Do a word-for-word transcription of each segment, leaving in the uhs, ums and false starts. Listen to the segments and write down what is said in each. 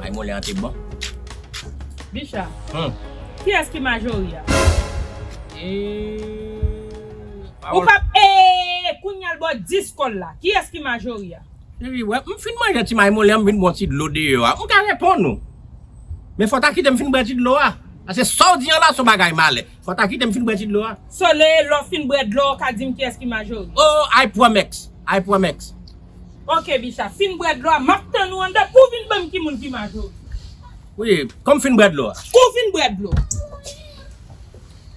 May moulen an te bon. Bicha, hmm, kiyès ki majori a? E, ou pawòl p ap, e, kounye a l bò dis kòl la. Kiyès ki majori a? Cheri, wè, m fin manje ti may moulen an, m vin bwè ti dlo deyò a. M ka reponn ou. Men fò w ta kite m fin bwè ti dlo a. Paske sa w di an la se yon bagay malè. Fò w ta kite m fin bwè ti dlo a. Sole, lè w fin bwè dlo a, w ka di m kiyès ki majori. Oh, I promise. I promise. Ok, Bicha, fin bwè dlo a, m ap tann ou anndan pou w vin ban m ki moun ki majori. Wi, kòm fin bwè dlo a. Ou fin bwè dlo.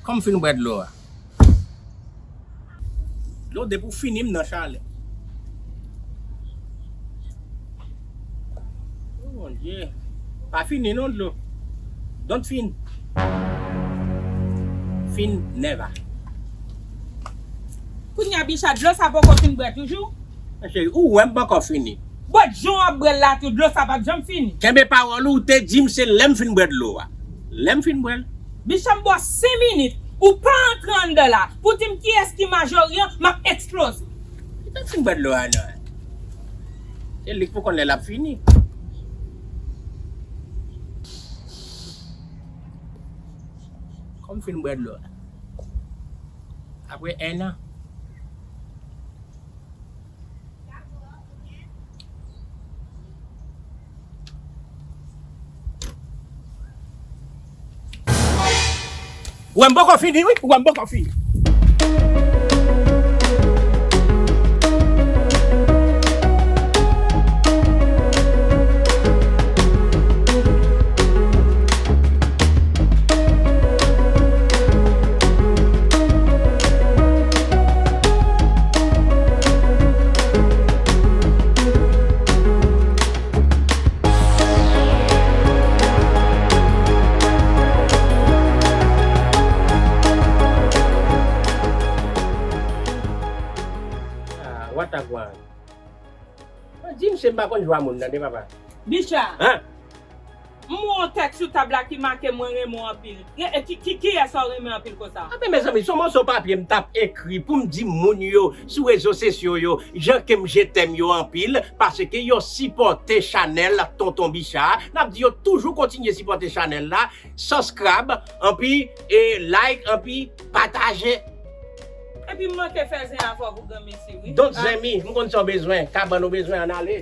Kòm fin bwè dlo a. Dlo depi w fini m nan chalè. Oh, Bondye. Pa fini non dlo. Don't fin. Fin never. Kounye a, Bicha, dlo sa poko fin bwè toujou? Cheri, ou wè m poko fini. Bon, jan w ap bwè l la tou, dlo sa p ap janm fini. Kenbe pawòl ou, ou te di m se lè m fin bwè dlo a. Lè m fin bwè l. Bicha, m ba w senk minit, ou pa antre anndan la pou di m kiyès ki majori an, m ap eksploze. Kite m fin bwè dlo a non. Se li k pou konn lè l ap fini. Kòm fin bwè dlo a. Apre en an. Ou wè m poko fini, wi. Ou wè m poko fini. Ah, what a gwaan. Di misye m pa konn jwa moun nan de papa. Bicha. Hein? M wè yon tèks sou tab la ki make mwen renmen w anpil. E, e ki, ki, kiyès sa w renmen anpil konsa? Anben, mezanmi, se yon moso papye m t ap ekri pou m di moun yo sou rezo sosyo yo, jan ke m je t'aime yo anpil, paske yo sipòte chanèl Tonton Bicha. N ap di yo toujou kontinye sipòte chanèl la, subscribe, anpi, e, like, anpi, pataje. Epi m manke fè zen avè w pou granmesi, wi. Donk, ah, zanmi, m konn sa w bezwen, kabann ou bezwen, ann ale.